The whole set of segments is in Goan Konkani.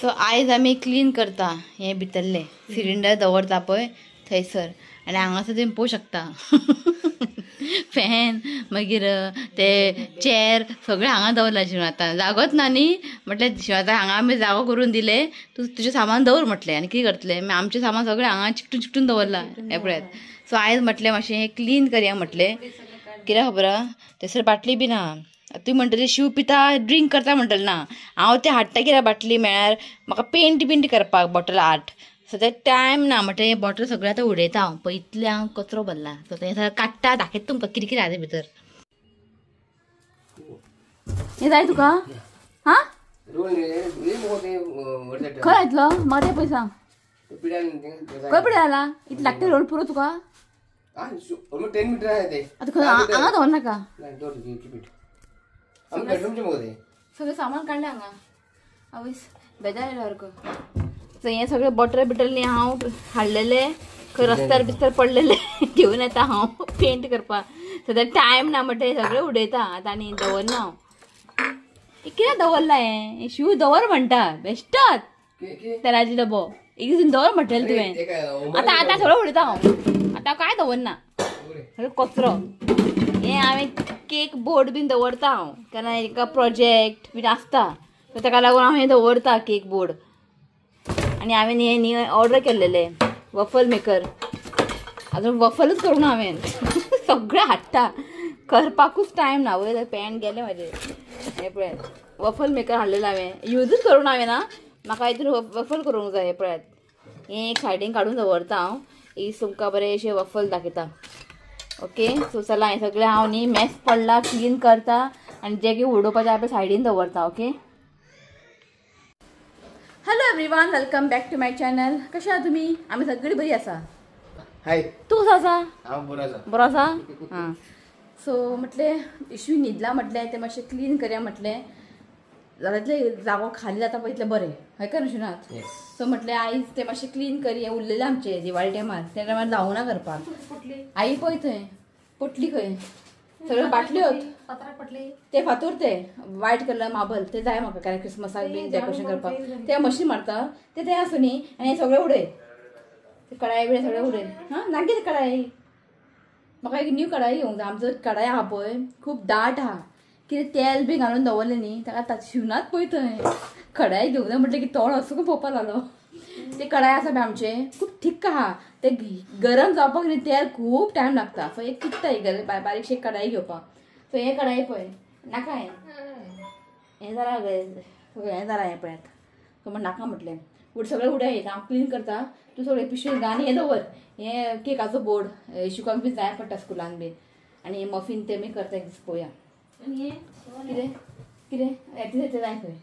सो आयज आमी क्लीन करता हे भितरले सिलिंडर दवरता पळय थंयसर आनी हांगासर तुमी पळोवंक शकता फॅन मागीर ते चेर सगळें हांगा दवरला शिव. आतां जागोच ना न्ही म्हटलें शिव आतां हांगा आमी जागो करून दिले, तूं तुजें सामान दवर म्हटलें. आनी कितें करतलें मागीर आमचें सामान सगळें हांगा चिकटून चिकटून दवरलां हें पळयात. सो आयज म्हटलें मातशें हें क्लीन करया म्हटलें. कित्याक खबर आहा थंयसर बाटली बी ना. तुमी म्हणटली शिव पिता ड्रिंक करता म्हणटलें ना, हांव तें हाडटा कित्याक बाटली मेळ्यार म्हाका पेंट बीन करपाक बॉटल आर्ट. सो ते टायम ना म्हटलें हें बॉटल सगळें आतां उडयता हांव. पळय इतलें हांव कचरो भरला. सो तें सगळें काडटा दाखयता तुमकां कितें कितें आसा भितर. हें जाय तुका? हां खंय येतलो म्हाका तें पळय सांग. खंय पिड्यार जाला इतलें धाकटें रोल पुरो तुका? आतां खंय हांगा दवर नाका. सगळें सामान काडलें हांगा. आवयस बेजार येयलो सारको. सो हें सगळें बॉटल बिटल न्ही हांव हाडलेले खंय रस्त्यार बिस्त्यार पडलेले घेवन येता हांव पेंट करपाक. सद्या टायम ना म्हणटा सगळें उडयता आतां आनी दवरना हांव. कितें दवरलां हें शिव दवर म्हणटा बेश्टच तेलाचो डबो एक दीस दवर म्हणटलें तुवें. आतां आतां सगळें उडयता हांव, आतां कांय दवरना सगळें कचरो. हें हांवें केक बोर्ड बीन दवरता हांव, केन्ना एका प्रोजेक्ट बीन आसता सो ताका लागून हांव हें दवरता केक बोर्ड. आनी हांवें हें न्ही ऑर्डर केल्लेलें वफल मेकर, आजून वफलूच करूंक ना हांवें. सगळें हाडटा करपाकूच टायम ना. वयर पॅन गेलें म्हाजें. हें पळयात वफल मेकर हाडलेलें हांवें, युजूच करूंक ना हांवें. ना म्हाका हितून वफल करूंक जाय. हें पळयात हें एक सायडीन काडून दवरता हांव, एक तुमकां बरें अशें वफल दाखयता. ओके सो चला हें सगळें हांव न्ही मॅस पडला क्लीन करता आनी जें कितें उडोवपाचें आहा पळय सायडीन दवरता. Okay hello everyone, welcome back to my channel. कशें आहा तुमी? आमी सगळीं बरी आसा. तूं कसो आसा? बरो आसा. हां सो म्हटलें इशू न्हिदला म्हटलें तें मातशें क्लीन करया म्हटलें, जाता तितलें जागो खाली जाता पळय तितलें बरें हय काय ऋषीनाथ? सो म्हटलें आयज तें मातशें क्लीन करया. उरलेलें आमचें दिवाळी टायमार, त्या टायमार जावंक ना करपाक. आई पळय थंय पोटली खंय सगळ्यो बाटल्योच ते फातोर ते व्हायट कलर मार्बल ते जाय म्हाका कारण क्रिसमसाक बीन डेकोरेशन करपाक. ते मशीन मारता ते थंय आसूं न्ही. आनी हें सगळें उडय ते कडाय बिडाय सगळें उडय. हां नागे ते कडाय म्हाका एक न्यू कडाय घेवंक जाय. आमचो कडाय आहा पळय खूब दाट आहा, कितें तेल बी घालून दवरलें न्ही ताका शिवनात पळय थंय. कडाय घेवंक जाय म्हटलें की तोळ असो पळोवपाक लागलो. ते कडाय आसा पळय आमचें खूब थिक्क आहा, ते गरम जावपाक न्ही तेल खूब टायम लागता. सो एक चित्ता एक बारीकशी कडाई घेवपाक. सो हें कडाई पळय नाका हें हें जालां हें जालां हें पळयात. सो म्हण नाका म्हटलें उड सगळें उडय हांव क्लीन करता. तूं सगळें पिशवी घाल हें दवर. हें केकाचो बोर्ड इशुकाक बी जाय पडटा स्कुलान बीन. आनी मफीन ते बी करता एक दीस पळोवया. कितें कितें येतलें तें जाय खंय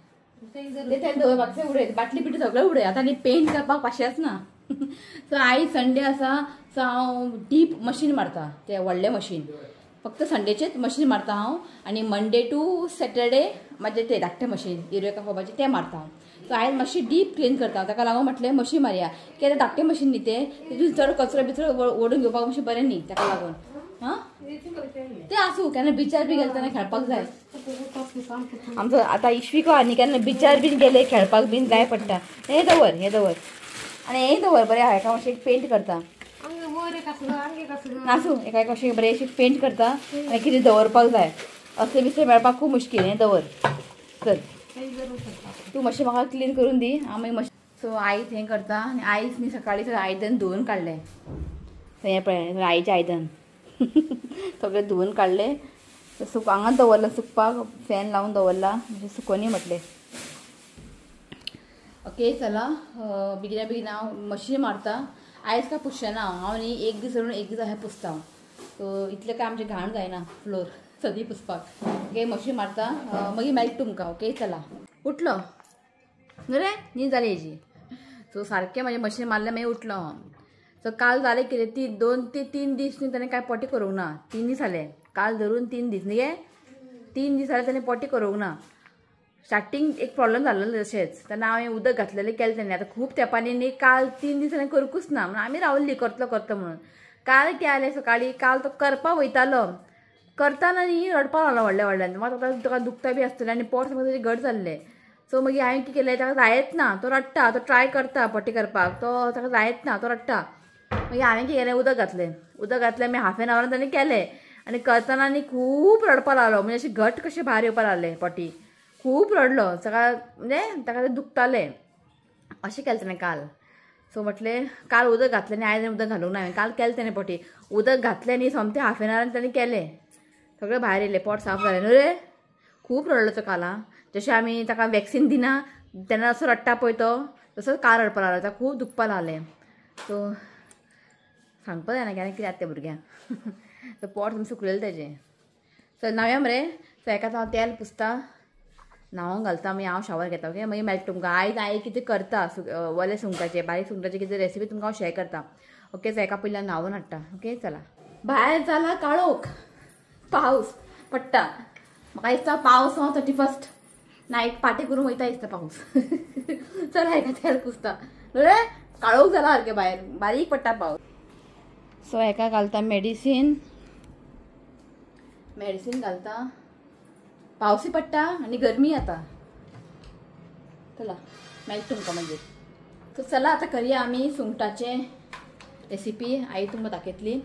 ते तें दवर बाकीचें उडय बाटली बिटली सगळें उडय. आतां आनी पेंट करपाक पाशेंच ना. सो आयज संडे आसा सो हांव डीप मशीन मारता तें व्हडलें मशीन. फक्त संडेचेच मशीन मारता हांव आनी मंडे टू सॅटरडे म्हाजें तें धाकटें मशीन इरेका फोबाचें तें मारता हांव. सो आयज मातशें डीप क्लीन करता ताका लागून म्हटलें मशीन मारया कित्याक धाकटें मशीन न्ही तें तितून चड कचरो बिचरो ओडून घेवपाक मातशें बरें न्ही ताका लागून. हां तें आसूं केन्ना बिचार बी गेले तेन्ना खेळपाक जाय. आमचो आतां इश्वीको आनी केन्ना बिचार बीन गेले खेळपाक बीन जाय पडटा. हें दवर हें दवर आनी हें दवर बरें आहा. एका मातशें पेंट करता नासूं एका कशें बरें अशें पेंट करता आनी कितें दवरपाक जाय असलें बिसलें मेळपाक खूब मुश्कील. हें दवर चल तूं मातशें म्हाका क्लीन करून दी. हांव मागीर मातशें. सो आयज हें करता आनी आयज न्ही सकाळीं सगळें आयदन धुवून काडलें. हें पळय आईचें आयदन सगळें धुवून काडलें. सुक हांगाच दवरलां सुकपाक, फॅन लावन दवरला मातशें सुकोनी म्हटलें. ओके चला बेगिना बेगीन हांव मशीन मारता. आयज काय पुसचें ना हांव न्ही एक दीस सोडून एक दीस अशें पुसता हांव. सो इतलें काय आमचें घाण जायना फ्लोर सदी पुसपाक. ओके मशीन मारता मागीर मेळटा तुमकां. ओके चला उठलो न्हू रे न्हीद जाली हेजी. सो सारकें म्हाजें मशीन मारलें मागीर उठलो हांव. सो काल जालें कितें ती 2 ते 3 दीस न्ही ताणें कांय पोटी करूंक ना. 3 दीस जाले काल धरून 3 दीस न्ही गे 3 दीस जाले ताणें पोटी करूंक ना. स्टार्टींग एक प्रॉब्लम जाल्लो तशेंच तेन्ना हांवें उदक घातलेलें केलें तेन्ना. आतां खूब तेंपांनी न्ही काल 3 दीस हांवें करूंकूच ना म्हणून आमी रावली करतलो करतलो म्हणून. काल कितें जालें सकाळीं काल तो करपाक वयतालो करताना न्ही रडपाक लागलो व्हडल्या व्हडल्यान. म्हाका ताका दुखता बी आसतलें आनी पोट सामकें घट जाल्लें. सो मागीर हांवें कितें केलें, ताका जायत ना, तो रडटा, तो ट्राय करता पॉटी करपाक, तो ताका जायत ना, तो रडटा. मागीर हांवें कितें केलें, उदक घातलें, उदक घातलें मागीर हाफ एन आवरान ताणें केलें. आनी करतना न्ही खूब रडपा लागलो, म्हणजे अशें घट कशें भायर येवपा लागलें पॉटी, खूब रडलो, ताका म्हणजे ताका तें दुखतालें. अशें केलें ताणें काल. सो म्हटलें काल उदक घातलें न्ही, आयज उदक घालूंक ना हांवें, काल केलें ताणें पॉटी, उदक घातलें न्ही सोमतें हाफ एन आवरान ताणें केलें, सगळें भायर येयलें, पोट साफ जालें न्हू रे. खूब रडलो तो काल. जशें आमी ताका वॅक्सीन दिना तेन्ना असो रडटा पळय तो, तसोच काल रडपा लागलो, ताका खूब दुखपा लागलें. सो सांगपा जायना केन्ना कितें जाता तें भुरग्यांक. सो पोट सामकें सुकलेलें तेजें. सो न्हांवया मरे. सो हेका हांव तेल पुसता, न्हांवंक घालता, मागीर हांव शावर घेता. ओके, मागीर मेळटा तुमकां. आयज आई कितें करता वले सुंगटाचें, बारीक सुंगटाचें कितें रेसिपी तुमकां हांव शेअर करता. ओके, सो हेका पयलीं न्हांवून हाडटा. ओके, चला. भायर जाला काळोख, पावस पडटा, म्हाका दिसता पावस हांव 31st night पार्टी करूंक वयता दिसता पावस. चला हेका तेल पुसता रे, काळोख जाला सारकें भायर, बारीक पडटा पावस. सो हेका घालता मेडिसीन, मेडिसीन घालता, पावसूय पडटा आनी गरमी जाता. चला मेळटा तुमकां मागीर. सो चला आतां करया आमी सुंगटाचें रेसिपी, आई तुमकां दाखयतली.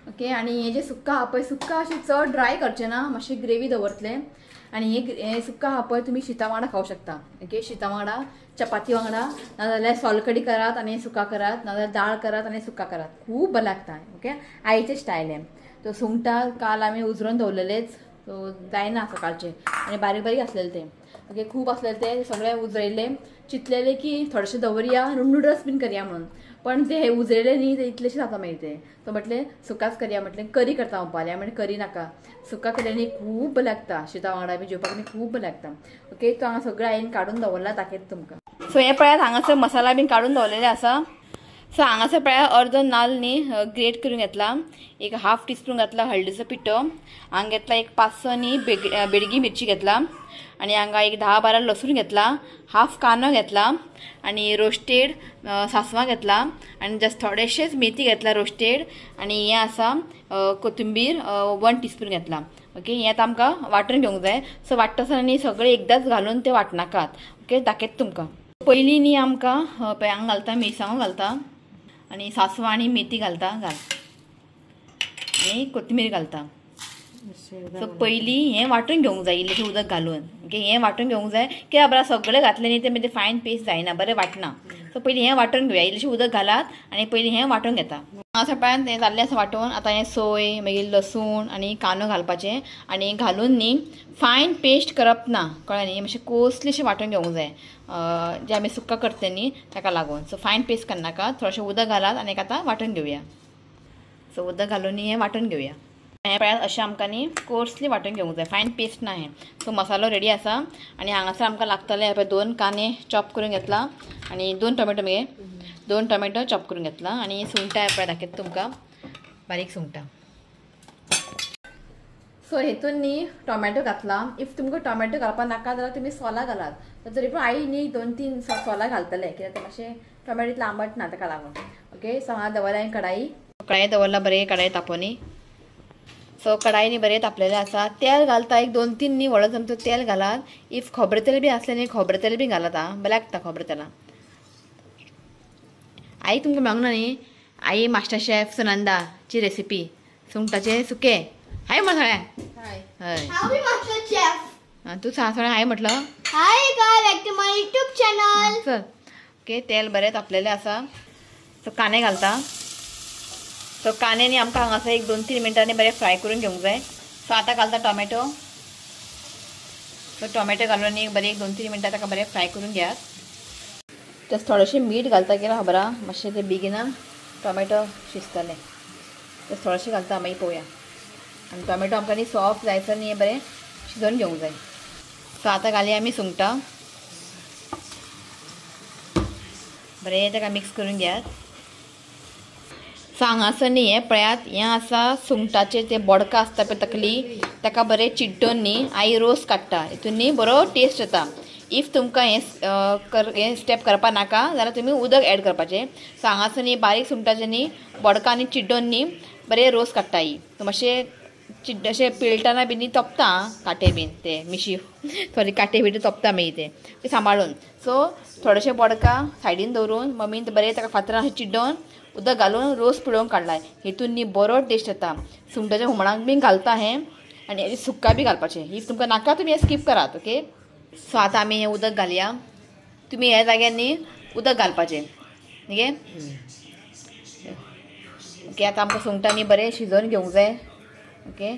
ओके, आनी हें जें सुक्का आहा पळय, सुक्का अशें चड ड्राय करचें ना, मातशें ग्रेवी दवरतलें. आनी हें सुक्का आहा पळय तुमी शिता वांगडा खावंक शकता. ओके, शिता वांगडा, चपाती वांगडा, नाजाल्यार सोलकडी करात आनी सुका करात, नाजाल्यार दाळ करात आनी सुका करात, खूब बरें लागता. ओके, आईचें स्टायल हें. तो सुंगटां काल आमी उजरोवन दवरलेलेच, सो जायना सकाळचें, आनी बारीक बारीक आसलेलें तें. ओके, खूब आसलेलें तें सगळें उजरयलें, चिंतलेलें की थोडेशें दवरया नुडल्स बीन करया म्हणून, पण ते उजरयले न्ही ते इतलेशें जाता मागीर तें. सो म्हटलें सुकाच करया, म्हटलें करी करता हांव फाल्यां, म्हणलें करी नाका, सुका केल्यार न्ही खूब बरें लागता, शिता वांगडा बी जेवपाक न्ही खूब बरें लागता. ओके, तो हांगा सगळें हांवें काडून दवरलां, दाखयता तुमकां. सो हें पळयात हांगासर मसाला बीन काडून दवरलेले आसा. सो हांगासर पळयात अर्दो नाल्ल न्ही ग्रेट करून घेतला, एक हाफ टीस्पून घातला हळदीचो पिठो, हांगा घेतला एक 5-6 न्ही बेडगी मिरची घेतला, आनी हांगा एक 10-12 लसूण घेतला, हाफ कांदो घेतला, आनी रोस्टेड सांसवां घेतला, आनी जस्ट थोडेशेच मेथी घेतला रोस्टेड, आनी हें आसा कोथिंबीर 1 टीस्पून घेतला. ओके, हें आतां आमकां वांटून घेवंक जाय. सो वांट्टा आसतना न्ही सगळें एकदांच घालून तें वांटनाकात. ओके, दाखयता तुमकां. पयलीं न्ही आमकां पळय हांगा घालता मिरसांगो घालता, आनी सांसवां आनी मेथी घालता, घाल, आनी कोथिंबीर घालता. सो पयलीं हें वांटून घेवंक जाय इल्लेशें उदक घालून. ओके, हें वांटून घेवंक जाय कित्याक बरें सगळें घातलें न्ही तें मागीर फायन पेस्ट जायना, बरें वांटना. सो पयलीं हें वांटून घेवया, इल्लेशें उदक घालात आनी पयलीं हें वांटून घेता. हांगासर पळयात तें जाल्लें आसा वांटून. आतां हें सोय, मागीर लसूण आनी कांदो घालपाचें, आनी घालून न्ही फायन पेस्ट करप ना, कळ्ळें न्ही, मातशें कोसलेशें वांटून घेवंक जाय, जें आमी सुक्का करतले न्ही ताका लागून. सो फायन पेस्ट करनाका, थोडेशें उदक घालात आनी आतां वांटून घेवया. सो उदक घालून हें वांटून घेवया. हें पळयात अशें आमकां न्ही कोर्सली वांटून घेवंक जाय, फायन पेस्ट ना हें. सो मसालो रेडी आसा. आनी हांगासर आमकां लागतलें पळय 2 कांदे चॉप करून घेतला, आनी 2 टोमॅटो, मगे 2 टोमॅटो चॉप करून घेतला, आनी सुंगटां पळय दाखयता तुमकां, बारीक सुंगटां. सो हेतून न्ही टोमॅटो घातला. If तुमकां टोमॅटो घालपाक नाका जाल्यार तुमी सोलां घालात, तरी पण आई न्ही 2-3 सोलां घालतले, कित्याक ते मातशें टोमॅटो इतलें आंबट ना ताका लागून. ओके, सो हांगा दवरला हांवें कढाई, कढाई दवरला बरें, कढाई तापोनी. सो कढाई न्ही बरें तापलेलें आसा, तेल घालता एक 2-3 न्ही व्हडलो चमचो तेल घालात. If खोबरें तेल बी आसलें न्ही खोबरें तेल बी घालात, आं बरें लागता खोबरें तेलां. आई तुमकां मेळोंक ना न्ही आई मास्टर शेफ सुनंदाची रेसिपी सुंगटाचें सुकें. हाय म्हण सगळ्यांक. हय, तूं सांग सगळ्यांक हाय म्हटलं. Hi guys, back to my YouTube channel. चल, ओके, तेल बरें तापलेलें आसा. सो कांदे घालता. सो कांदे न्ही आमकां हांगासर एक 2-3 मिनटांनी बरें फ्राय करून घेवंक जाय. सो आतां घालता टोमॅटो. सो टोमॅटो घालून एक बरें 2-3 मिनटां ताका बरें फ्राय करून घेयात. जस्ट थोडेशें मीठ घालता कित्याक खबर आहा, मातशें तें बेगिना टोमॅटो शिजतलें. जस्ट थोडेशें घालता, मागीर पळोवया. आनी टोमॅटो आमकां न्ही सॉफ्ट जायसर न्ही बरें शिजोवन घेवंक जाय. सो आतां घालया आमी सुंगटां, बरें ताका मिक्स करून घेयात. सो हांगासर न्ही हें पळयात, हें आसा सुंगटाचें तें बोडकां आसता पळय तकली, ताका बरें चिड्डोन न्ही आई रोस काडटा, हितून न्ही बरो टेस्ट येता. If तुमकां हें हें स्टेप करपा नाका जाल्यार तुमी उदक एड करपाचें. सो हांगासर न्ही बारीक सुंगटाचें न्ही बोडकां आनी चिड्डोन न्ही बरें रोस काडटा ही, तो मातशें अशें पिळटना बी न्ही तोपता कांटे बीन ते मिशी सॉरी कांटे बी तोपता मागीर ते ते सांबाळून. सो थोडेशे बोडकां सायडीन दवरून मम्मीन बरें ताका फातरान अशें चिड्डोवन उदक घालून रोस पिळोवन काडला. हितून न्ही बरो टेस्ट येता. सुंगटाच्या हुमणाक बीन घालता हें आनी सुक्का बी घालपाचें. If तुमकां नाका तुमी हें स्कीप करात. ओके सो आतां आमी हें उदक घालया. तुमी ह्या जाग्यार न्ही उदक घालपाचें. ओके ओके आतां आमकां सुंगटां न्ही बरें शिजोवन घेवंक जाय. ओके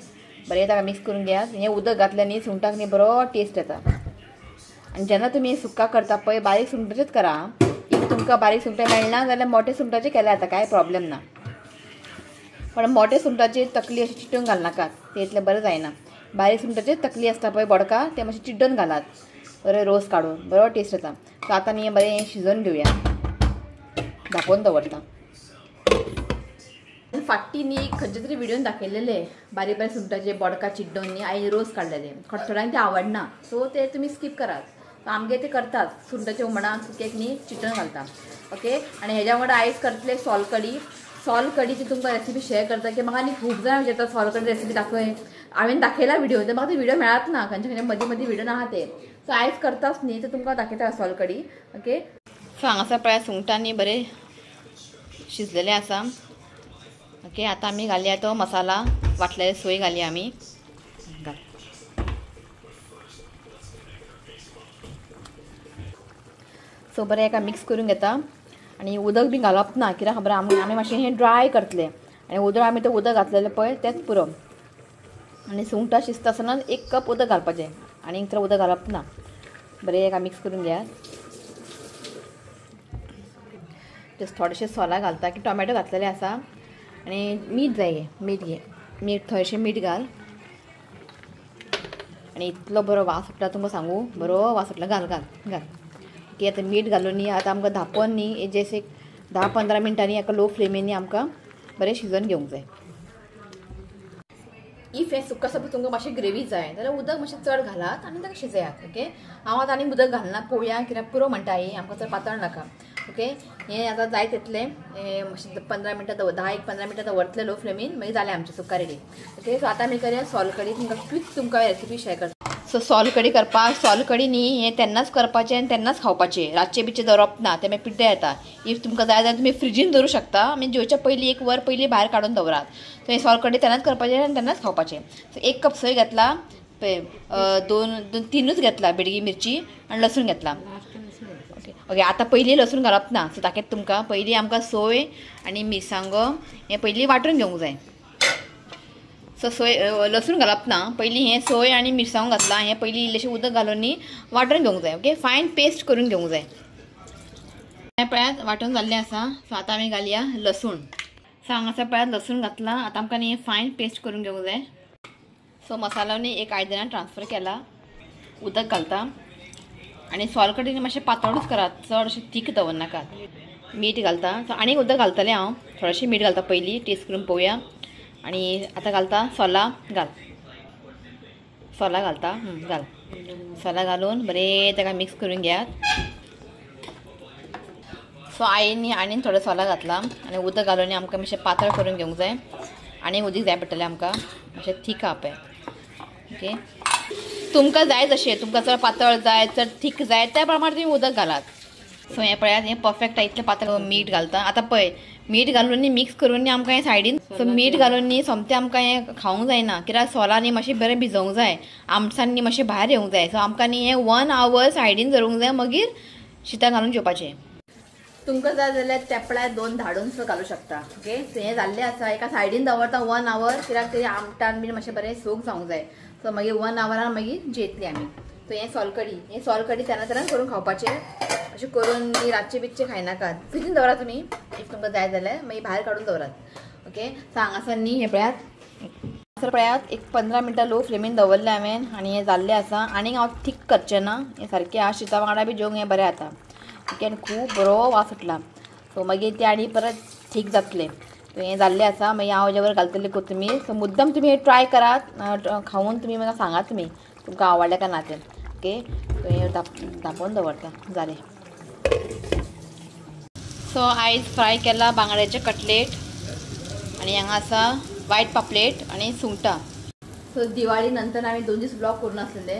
बरें ताका मिक्स करून घेयात. हें उदक घातलें न्ही सुंगटाक न्ही बरो टेस्ट येता. आनी जेन्ना तुमी सुक्का करता पळय बारीक सुंगटाचेच करा. If तुमकां बारीक सुंगटां मेळना जाल्यार मोटे सुंगटाचे केल्यार जाता, कांय प्रॉब्लेम ना. पण मोटे सुंगटाची तकली अशी चिटून घालनाकात, ते इतलें बरें जायना. बारीक सुंगटाची तकली आसता पळय बोडका ते मातशें चिड्डून घालात बरें रोस काडून बरो टेस्ट येता. सो आतां न्ही बरें शिजोवन घेवया, धांपोवन दवरता. फाटी न्ही खंयच्या तरी व्हिडियोन दाखयलेले बारीक बारीक सुंगटाचे बोडका चिड्डोवन न्ही आई रोस काडलेले. थोड्यांक ते आवडना सो ते तुमी स्कीप करात. आमगे ते करतात सुंगटाचे हुमणाक सुकेक न्ही चिटून घालता. ओके आनी हेज्या वांगडा आयज करतले सोल कडी. सोल कडीची तुमकां रेसिपी शेअर करता की म्हाका आनी खूब जाणां विचारता सोल कडी रेसिपी दाखय. हांवें दाखयला व्हिडिओ तर म्हाका ते व्हिडिओ मेळत ना, खंयचे खंयचे मदीं मदीं व्हिडिओ ना ते. सो आयज करताच न्ही तर तुमकां दाखयता सोल कडी. ओके सो हांगासर पळय सुंगटांनी बरें शिजलेलें आसा. ओके आतां आमी घालया तो मसाला वाटलेले सोय घालया आमी. घाल सो बरें एका मिक्स करून घेता. आनी उदक बी घालप ना कित्याक खबर आमी मातशें हें ड्राय करतले आनी उदक आमी तें उदक घातलेलें पळय तेंच पुरो. आनी सुंगटां शिजता आसतना 1 कप उदक घालपाचें आनी चड उदक घालप ना. बरें एका मिक्स करून घेयात. जस्ट थोडेशें सोलां घालता की टोमॅटो घातलेले आसा. आनी मीठ जाय घे, मीठ घे, मीठ थोडेशें मीठ घाल. आनी इतलो बरो वास सुट्टा तुमकां सांगू, बरो वास सुटला. घाल घाल घाल. की आतां मीठ घालून न्ही आतां आमकां धांपोवन न्ही जशें 10-15 मिनटांनी एका लो फ्लेमीन आमकां बरें शिजोवन घेवंक जाय. If हें सुक्का सपोज तुमकां मातशें ग्रेवी जाय जाल्यार उदक मातशें चड घालात आनी ताका शिजयात. ओके हांव आतां आनी उदक घालना पळोवया कित्याक पुरो म्हणटा आई आमकां चड पातळ नाका. ओके हें आतां जाय तितलें मातशें 15 मिनटां 10-15 मिनटां दवरतलें लो फ्लेमीन, मागीर जालें आमचें सुक्का रेडी. ओके सो आतां आमी करया सोल कडी. तुमकां क्विक तुमकां रेसिपी शेअर करता. सो सोल कडी करपाक सोल कडी न्ही हें तेन्नाच करपाचें आनी तेन्नाच खावपाचें, रातचें बिच्चें दवरप ना, तें मागीर पिड्ड्यार येता. If तुमकां जाय जाल्यार तुमी फ्रिजीन दवरूं शकता, आमी जेवच्या पयलीं 1 वर पयलीं भायर काडून दवरात. सो हें सोल कडी तेन्नाच करपाचें आनी तेन्नाच खावपाचें. सो 1 कप सोय घेतला, 2-3 घेतला बेडगी मिरची आनी लसूण घेतला. ओके ओके आतां पयलीं लसूण घालप ना. सो दाखयता तुमकां पयलीं आमकां सोय आनी मिरसांगो हें पयलीं वांटून घेवंक जाय. सो सोय लसूण घालप ना, पयलीं हें सोय आनी मिरसांगो घातला, हें पयलीं इल्लेशें उदक घालून न्ही वांटून घेवंक जाय. ओके फायन पेस्ट करून घेवंक जाय. हें पळयात वांटून जाल्लें आसा. सो आतां आमी घालया लसूण. सो हांगासर पळयात लसूण घातला. आतां आमकां न्ही फायन पेस्ट करून घेवंक जाय. सो मसालो न्ही एक आयदनान ट्रान्सफर केला, उदक घालता आनी सोल कडी मातशें पातळूच करात, चड अशें थीक दवरनाकात. मीठ घालता. सो आनीक उदक घालतलें हांव, थोडेशें मीठ घालता पयलीं टेस्ट करून पळोवया. आनी आतां घालता सोलां, घाल सोलां घालता, घाल सोलां घालून बरें ताका मिक्स करून घेयात. सो आईन आनी थोडें सोलां घातलां आनी उदक घालून आमकां मातशें पातळ करून घेवंक जाय. आनी उदीक जाय पडटलें आमकां, मातशें थीक आहा पळय. ओके तुमकां जाय तशें, तुमकां चड पातळ जाय चड थीक जाय त्या प्रमाणे तुमी उदक घालात. सो हें पळयात हें परफेक्ट इतलें पातळ मीठ घालता. आतां पळय मीठ घालून न्ही मिक्स करून न्ही आमकां हें सायडीन. सो मीठ घालून न्ही सोमतें आमकां हें खावंक जायना, कित्याक सोलां न्ही मातशें बरें भिजोवंक जाय, आमटान न्ही मातशें भायर येवंक जाय. सो आमकां न्ही हें 1 our सायडीन धरूंक जाय, मागीर शितां घालून जेवपाचें. तुमकां जाय जाल्यार तेपळ्यार 2 धाडून सुद्दां घालूं शकता. ओके सो हें जाल्लें आसा, एका सायडीन दवरता 1 our, कित्याक ते आमटान बीन मातशें बरें सोक जावंक जाय. सो मागीर 1 आवरान मागीर जेयतली आमी. सो हें सोल कडी, हें सोल कडी तेन्ना तेन्ना करून खावपाचें, अशें करून रातचें बिच्चें खायनाकात. फ्रिजीन दवरात तुमी if तुमकां जाय जाल्यार, मागीर भायर काडून दवरात. ओके सो हांगासर न्ही हें पळयात, हांगासर पळयात एक 15 मिनटां लो फ्लेमीन दवरलें हांवें आनी हें जाल्लें आसा. आनीक हांव थीक करचें ना, हें सारकें आहा. शिता वांगडा बी जेवंक हें बरें जाता. ओके आनी खूब बरो वास सुटला. सो मागीर तें आनी परत थीक जातलें. सो हें जाल्लें आसा. मागीर हांव हेज्या वर घालतलें कोथमीर. सो मुद्दम तुमी हें ट्राय करात, खावन तुमी म्हाका सांगात तुमी तुमकां आवडलें काय ना तें. ओके सो हें धांपोवन दवरता, जालें. सो आयज फ्राय केला बांगड्याचे कटलेट आनी हांगा आसा वायट पापलेट आनी सुंगटां. सो दिवाळी नंतर आमी 2 दीस ब्लॉग करून आसलेले.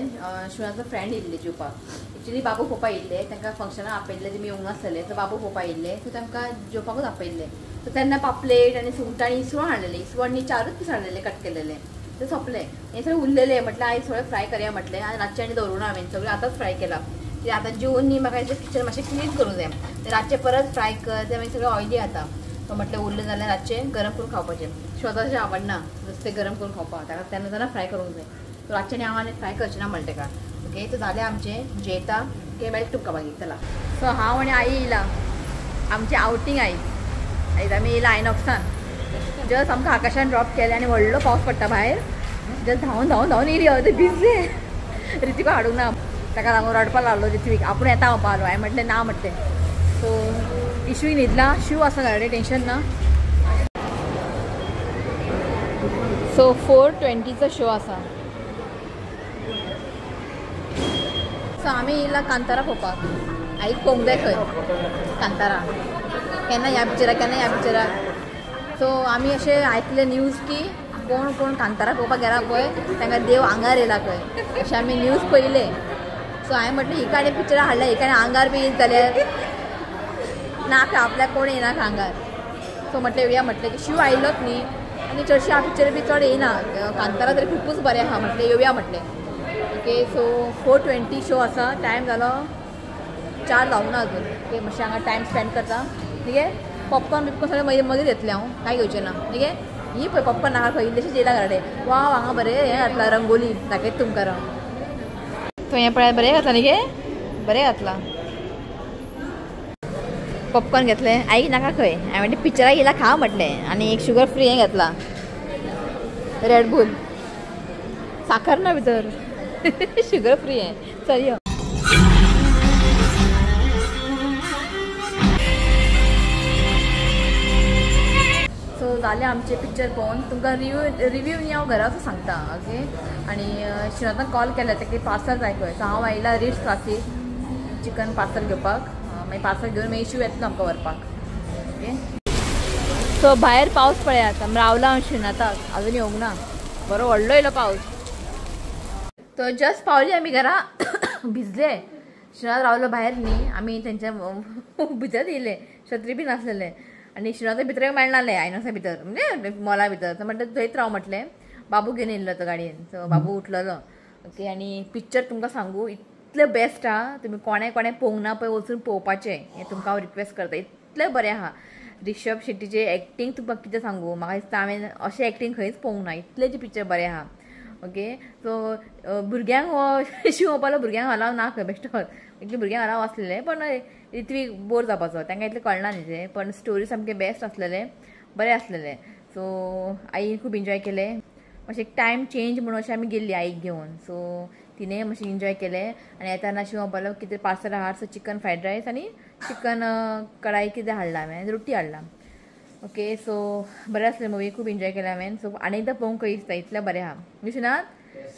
शिवनाचो फ्रेंड येयल्ले जेवपाक. एक्चुली बाबू पप्पा येयल्ले, तांकां फंक्शनाक आपयल्ले, तेमी येवंक नासलेले. सो बाबू पप्पा येयल्ले, सो तांकां जेवपाकूच आपयल्ले. सो तेन्ना पापलेट आनी सुंगटां आनी इसवण हाडलेले. इसवण न्ही 4 पीस हाडलेले कट केलेले, ते सोंपले. हें सगळें उरलेले म्हटलें आयज थोडें फ्राय करया म्हटलें. आनी रातचें आनी दवरूं ना हांवें, सगळें आतांच फ्राय केलां. कित्याक आतां जेवन न्ही म्हाका किचन मातशें क्लीन करूंक जाय. रातचें परत फ्राय कर, तें मागीर सगळें ऑयली जाता. सो म्हटलें उरलें जाल्यार रातचें गरम करून खावपाचें. शिवता तशें आवडना नुस्तें गरम करून खावपाक, ताका तेन्ना तेन्ना फ्राय करूंक जाय. सो रातचें आनी हांव आनी फ्राय करचें ना म्हणलें ताका. ओके, सो जालें आमचें, जेयता. ओके, मेळटा तुमकां मागीर. चला. सो हांव आनी आई येयला, आमचें आवटींग आयज. आयज आमी येयला आयनॉक्सान. जस्ट आमकां आकाशान ड्रॉप केलें आनी व्हडलो पावस पडटा भायर. जस्ट धांवन धांवन धांवन येयली हांव, तें भिजलें. ऋतिका हाडूंक ना, ताका लागून रडपाक लागलो ऋत्वीक. आपूण येता म्हणपाक लागलो, हांवें म्हटलें ना म्हटलें. सो इशूय न्हिदला, शू आसा घरा कडेन, टेंशन ना. सो 4:20चो शो आसा. सो आमी येयला कांतारा पळोवपाक. आईक पळोवंक जाय खंय कांतारा, केन्ना ह्या पिक्चराक केन्ना ह्या पिक्चराक. सो आमी अशें आयकलें न्यूज की कोण कोण कांतारा पळोवपाक गेला पळय तांकां देव आंगार येयला खंय, अशें आमी न्यूज पळयलें. सो हांवें म्हटलें हिका आनी पिक्चरां हाडल्या, हिका आनी आंगार बी येयत जाल्यार नाका, आपल्याक कोण येयना आंगार. सो म्हटलें येवया म्हटलें की शिव आयलोच न्ही आनी चडशें ह्या पिक्चर बी चड येयना, कांतारा तरी खुबूच बरें आहा म्हटलें येवया म्हटलें. ओके, सो 4:20 शो आसा. टायम जालो 4 जावंक ना अजून. ओके, मातशें हांगा टायम स्पेंड करता. ठीक आहे, पॉपकॉर्न बिपकॉर्न सगळें मागीर मागीर घेतलें हांव, कांय घेवचें ना. ठीक आहे, ही पळय पॉपकॉर्न नाका खंय, इल्लेशें जेयला घरा कडेन. वाव, हांगा बरें हें घातलां रंगोली, दाखयता तुमकां हांव. थंय हें पळय बरें घातलां न्ही गे, बरें घातलां. पॉपकॉर्न घेतलें, आई नाका खंय. हांवें म्हणलें पिक्चराक येयला खा म्हटलें. आनी एक शुगर फ्री हें घेतलां, रेडबूल, साखर ना भितर. शुगर फ्री हें. चल यो. सो जालें आमचें पिक्चर पळोवन. तुमकां रिव्यू न्ही हांव घरा वचून सांगता. ओके, आनी श्रीनाथान कॉल केला ताका पार्सल जाय खंय. सो हांव आयला रिट्स क्लासीक चिकन पार्सल घेवपाक. मागीर पार्सल घेवन मागीर इशू येतलो आमकां व्हरपाक. ओके, सो भायर पावस पळयात, रावला हांव श्रीनाथाक, अजून येवंक ना. बरो व्हडलो येयलो पावस. तो जस्ट पावली आमी घरा, भिजले. श्रीनाथ रावलो भायर न्ही, आमी तेंच्या भिजत येयले, छत्री बी नासलेले. आनी श्रीनाथा भितर मेळनासलें आयनॉक्सा भितर, म्हणजे मॉला भितर. तर म्हटलें थंयच राव म्हटलें. बाबू घेवन येयल्लो तो गाडयेन, सो बाबू उठलेलो. ओके, आनी पिक्चर तुमकां सांगू इतलें बेस्ट आहा, तुमी कोणें कोणें पळोवंक ना पळय वचून पळोवपाचें, हें तुमकां हांव रिक्वेस्ट करता. इतलें बरें आहा. ऋषभ शेट्टीचें एक्टींग तुमकां कितें सांगू, म्हाका दिसता हांवें अशें एक्टींग खंयच पळोवंक ना, इतलें पिक्चर बरें आहा. ओके, सो भुरग्यांक हो शिव म्हणपालो भुरग्यांक अलाव ना खंय, बेश्टो इतले भुरग्यांक अलाव आसलेले, पण ऋत्वीक बोर जावपाचो, तांकां इतलें कळना न्ही तें. पण स्टोरी सामकें बेस्ट आसलेलें, बरें आसलेलें. सो आईन खूब एन्जॉय केलें. मातशें टायम चेंज म्हणून अशें आमी गेल्ली आईक घेवन, सो तिणें मातशें एन्जॉय केलें. आनी येताना शिव म्हणपालो कितें पार्सल हाड, सो चिकन फ्रायड रायस आनी चिकन कढाई कितें हाडलां हांवें, रोटी हाडला. ओके, सो बरें आसलें मुवी, खूब एन्जॉय केलें हांवें. सो आनी एकदां पळोवंक खंय दिसता, इतलें बरें आहा. न्ही श्रीनाथ?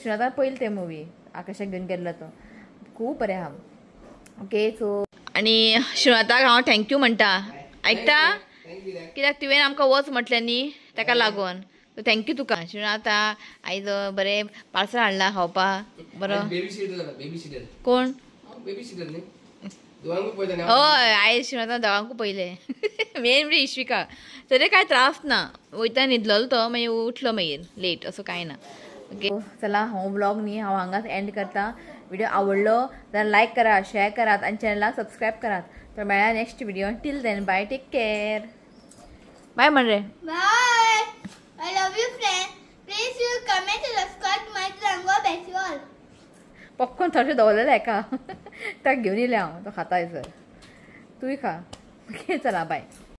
श्रीनाथान पळयलें तें मुवी, आकाशाक घेवन गेल्लो तो, खूब बरें आहा. ओके, सो आनी श्रीनाथाक हांव thank you म्हणटा. आयकता, कित्याक तुवें आमकां वच म्हटलें न्ही, ताका लागून thank you तुका श्रीनाथा. आयज बरें पार्सल हाडलां खावपाक, बरो. कोण? हय, आयज श्रीनाथान दोगांकूय पळयलें. मेन म्हणजे इश्विका, तरी कांय त्रास ना, वयता न्हिदलेलो तो, मागीर उठलो मागीर लेट, असो कांय ना. ओके, चला हो ब्लॉग न्ही हांव हांगाच एंड करता. व्हिडिओ आवडलो जाल्यार लायक करात, शेअर करात आनी चॅनलाक सबस्क्रायब करात. तर मेळया next video. Till then bye, take care, bye म्हण रे. Bye, I love you friend. Please you comment, subscribe my channel, bell all. Popcorn थोडें दवरलेलें हेका, ताका घेवन येयलें हांव, तो खाता हयसर, तूंय खा. ओके, चला बाय.